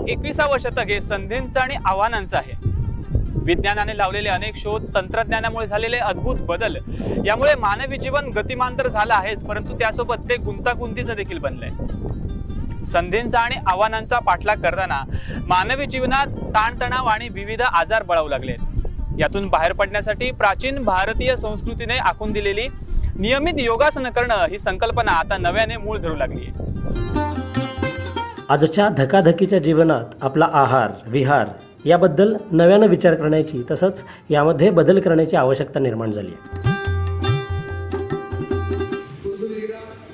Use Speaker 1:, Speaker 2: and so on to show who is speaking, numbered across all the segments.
Speaker 1: 21वं शतक हे संधींचं आणि आव्हानांचं आहे. विज्ञानाने लावलेले अनेक शोध, तंत्रज्ञानामुळे झालेले अद्भुत बदल यामुळे मानवी जीवन गतिमान तर झालं आहेच, परंतु त्यासोबत ते गुंतागुंतीचं देखील बनलंय. संधींचा आणि आव्हानांचा पाठलाग करताना मानवी जीवनात ताणतणाव आणि विविध आजार बळावू लागले. यातून बाहेर पडण्यासाठी प्राचीन भारतीय संस्कृतीने आखून दिलेली नियमित योगासन करणं ही संकल्पना आता नव्याने मूळ धरू लागली आहे.
Speaker 2: आजच्या धकाधकीच्या जीवनात आपला आहार विहार याबद्दल नव्यानं विचार करण्याची तसंच यामध्ये बदल करण्याची आवश्यकता निर्माण झाली आहे.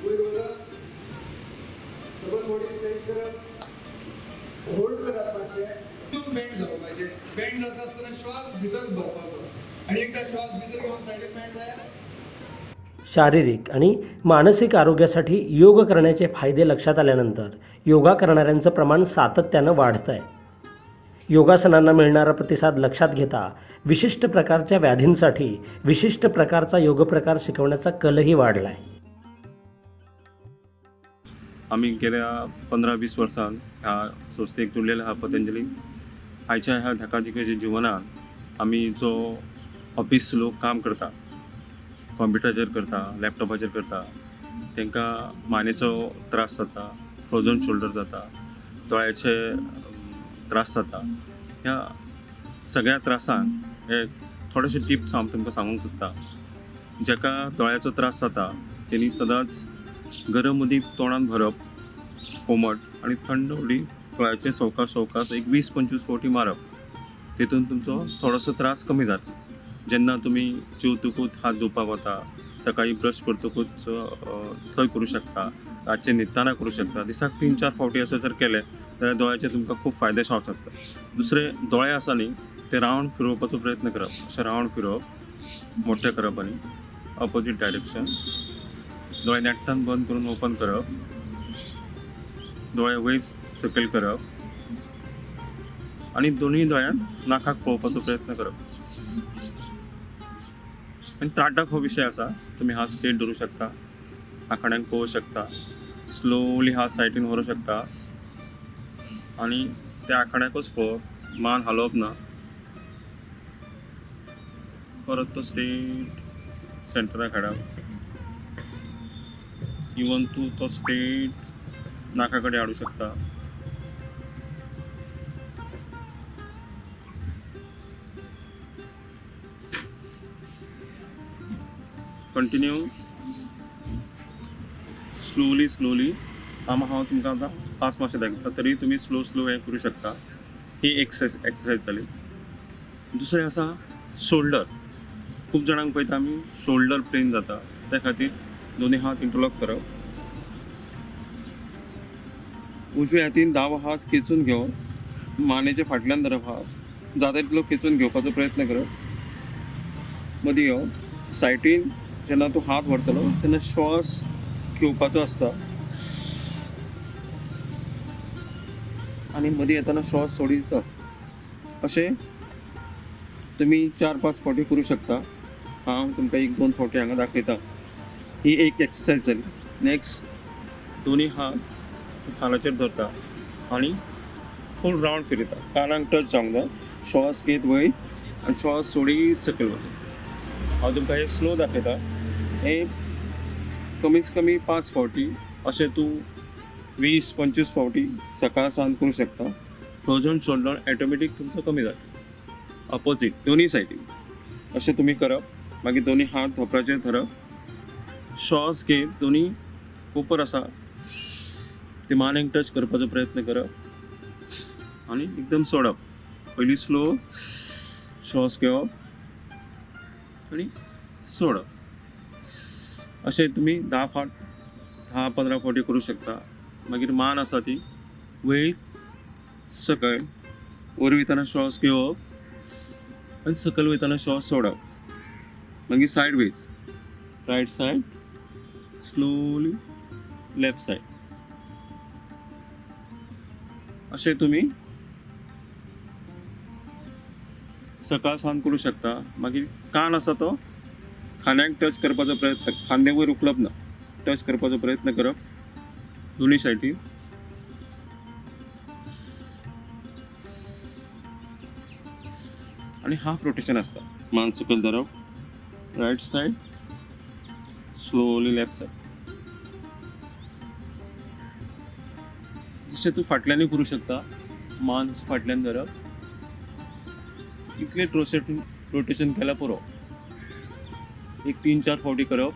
Speaker 3: वयर वचात, डबल बॉडी स्ट्रेच करात, होल्ड करात मातशें. बेंड जावपाचें. बेंड जाता आसतना श्वास भितर भरपाचो आनी एकदा श्वास भितर घेवन सायडीक बेंड जायात.
Speaker 2: शारीरिक आणि मानसिक आरोग्यासाठी योग करण्याचे फायदे लक्षात आल्यानंतर योगा करणाऱ्यांचं प्रमाण सातत्यानं वाढतं आहे. योगासनांना मिळणारा प्रतिसाद लक्षात घेता विशिष्ट प्रकारच्या व्याधींसाठी विशिष्ट प्रकारचा योगप्रकार शिकवण्याचा कलही वाढला आहे.
Speaker 4: आमी गेल्या 15-20 वर्सान ह्या संस्थेक जुळलेले आहा पतंजली. आयच्या ह्या धकाधकीच्या जिवनात आमी जो ऑफिस लोक काम करता, कॉम्प्युटराचेर करता, लॅपटॉपाचेर करता, तांकां मानेचो त्रास जाता, फ्रोजन शोल्डर जाता, दोळ्याचे त्रास जाता. ह्या सगळ्या त्रासांक हे थोडेशे टिप्स हांव तुमकां सांगूंक सोदतां. जाका दोळ्याचो त्रास जाता तेणी सदांच गरम उदीक तोंडान भरप कोमट आनी थंड उदीक दोळ्याचेर सवकास सवकास एक 20-25 फावटी मारप. तितून तुमचो थोडोसो त्रास कमी जाता. जेन्ना तुमी जेवतकूच हात धुवपाक वता, सकाळी ब्रश करतकूच थंय करूं शकता, रातचें न्हिदतना करूं शकता. दिसाक 3-4 फावटी अशें जर केलें जाल्यार दोळ्याचे तुमकां खूब फायदे जावंक शकता. दुसरें, दोळे आसा न्ही ते रावंड फिरोवपाचो प्रयत्न करप. अशें रावंड फिरोवप, मोठे करप आनी ऑपोजीट डायरेक्शन. दोळे नेट्टान बंद करून ओपन करप, दोळे वयर सकयल करप आनी दोनूय दोळ्यान नाकाक पळोवपाचो प्रयत्न करप. आनी त्राटक हो विशय आसा. तुमी हात स्ट्रेट दवरूं शकता, आखाड्यांक पळोवंक शकता, स्लोली हात सायडीन व्हरूंक शकता आनी त्या आखाड्याकूच पळोवप, मान हालोवप ना. परत तो स्ट्रेट सेंटराक हाडप. इवन तूं तो स्ट्रेट नाका कडेन हाडूं शकता. Continue slowly slowly. हांव तुमकां आतां फास्ट मातशें दाखयता, तरी तुमी स्लो स्लो हें करूं शकता. ही एक्सरसायज जाली. दुसरें आसा शोल्डर. खूब जाणांक पळयता आमी शोल्डर पेन जाता, त्या खातीर दोनूय हात इंटरलॉक करप, उजव्या हातीन दावो हात खेचून घेवप, मानेच्या फाटल्यान धरप हात, जाता तितलो खेचून घेवपाचो प्रयत्न करप, मदीं घेवप सायडीन. जेन्ना तूं हात व्हरतलो तेन्ना श्वास घेवपाचो आसता आनी मदीं येतना श्वास सोडीचो आसता. अशें तुमी 4-5 फावटी करूं शकता. हांव तुमकां 1-2 फावटी हांगा दाखयता. ही एक एक्सरसायज जाली. नेक्स्ट, दोनूय हात खालाचेर धरता आनी फूल रावंड फिरयता. कानाक टच जावंक जाय. श्वास घेत वयर आनी श्वास सोडी सकयल वता. हांव तुमकां हें स्लो दाखयता. हें कमीच कमी 5 फावटी अशें तूं 20-25 फावटी सकाळ सांज करूं शकता. फ्रोजन शोल्डर ऑटोमॅटीक तुमचो कमी जाता. अपोजीट दोनूय सायडीन अशें तुमी करप. मागीर दोनूय हात धोपराचेर धरप, श्वास घेत दोनूय कोपर आसा ते मानेक टच करपाचो प्रयत्न करप आनी एकदम सोडप. पयलीं स्लो श्वास घेवप आनी सोडप. अशें तुमी 10 फावट, 10-15 फावटी करूं शकता. मागीर मान आसा ती वयर सकयल, वयर वयतना श्वास घेवप आनी सकयल वयतना श्वास सोडप. मागीर side ways, right side slowly, left side. अशें तुमी सकाळ सांज करूं शकता. मागीर कान आसा तो खांद्याक टच करपाचो प्रयत्न, खांदे वयर उखलप ना, टच करपाचो प्रयत्न करप दोनूय सायडीन. आनी हाफ रोटेशन आसता. मान सकयल धरप, right side, slowly left side. जशें तूं फाटल्यानूय करूं शकता, मान फाटल्यान धरप, इतलें रोटेशन केल्यार पुरो. एक 3-4 फावटी करप,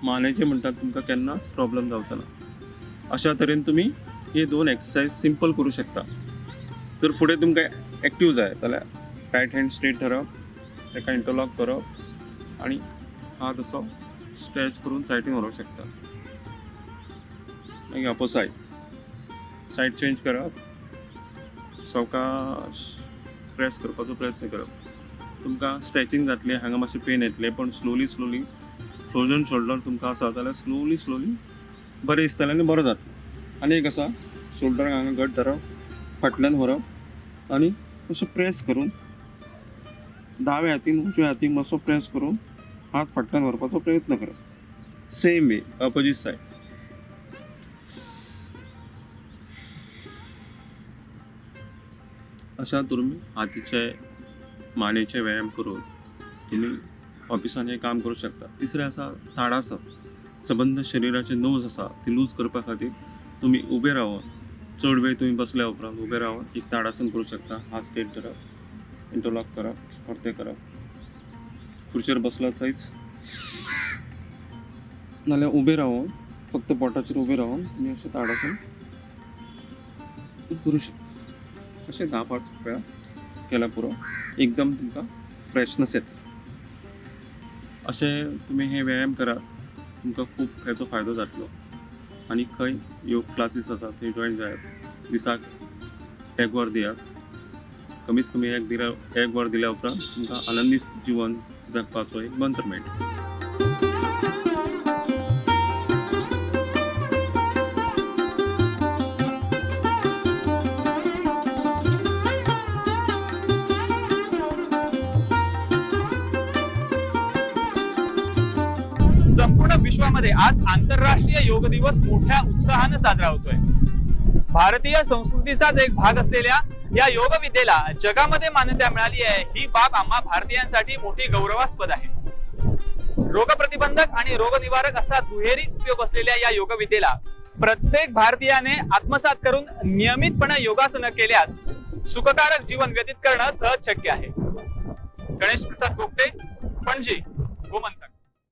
Speaker 4: मानेचे म्हणटात तुमकां केन्नाच प्रॉब्लम जावचो ना. अशा तरेन तुमी हे 2 एक्सरसायज सिंपल करूं शकता. जर फुडें तुमकां एक्टीव जाय जाल्यार रायट हँड स्ट्रेट धरप, ताका इंटरलॉक करप आनी हात असो स्ट्रेच करून सायडीन व्हरूंक शकता. मागीर अपोसायड सायड चेंज करप, सवकाश प्रेस करपाचो प्रयत्न करप. तुमकां स्ट्रेचिंग जातलें, हांगा मातशें पेन येतलें, पण स्लोली स्लोली फ्रोजन शोल्डर तुमकां आसा जाल्यार स्लोली स्लोली बरें दिसतलें आनी बरो जातलें. आनी एक आसा, शोल्डराक हांगा घट धरप, फाटल्यान व्हरप आनी मातशें प्रेस करून दाव्या हातीन उजव्या हातीन मातसो प्रेस करून हात फाटल्यान व्हरपाचो प्रयत्न करप. Same way opposite side. अशा तुमी हातीचे मानेचे व्यायाम करून तुमी ऑफिसान हें काम करूं शकता. तिसरें आसा ताडासन. सबंद शरिराचे नस आसा ती लूज करपा खातीर तुमी उबे रावन, चड वेळ तुमी बसल्या उपरांत उबे रावन एक ताडासन करूं शकता. हात स्ट्रेट धरप, इंटरलॉक करप, परतें करप, खुर्चेर बसला थंयच नाल्यार उबे रावन फक्त पोटाचेर उबे रावन तुमी अशें ताडासन करूं शकता. अशें 10-5 वेळा केल्यार पुरो, एकदम तुमकां फ्रेशनस येता. अशें तुमी हे व्यायाम करात, तुमकां खूब हेचो फायदो जातलो. आनी खंय योग क्लासीस आसा थंय जॉयन जायात. दिसाक 1 वर दियात, कमीच कमी 1 वर दिल्या उपरांत तुमकां आनंदी जिवन जगपाचो एक मंत्र मेळटा.
Speaker 1: संपूर्ण विश्वामध्ये आज आंतरराष्ट्रीय योग दिवस मोठ्या उत्साहानं साजरा होतोय. भारतीय संस्कृतीचाच एक भाग असलेल्या या योग विद्येला जगामध्ये मान्यता मिळाली आहे. ही बाब आम्हा भारतीयांसाठी मोठी गौरवास्पद आहे. रोगप्रतिबंधक आणि रोगनिवारक असा दुहेरी उपयोग असलेल्या या योगविद्येला प्रत्येक भारतीयाने आत्मसात करून नियमितपणे योगासनं केल्यास सुखकारक जीवन व्यतीत करणं सहज शक्य आहे. गणेश प्रसाद गोगटे, पणजी, गोमंतक.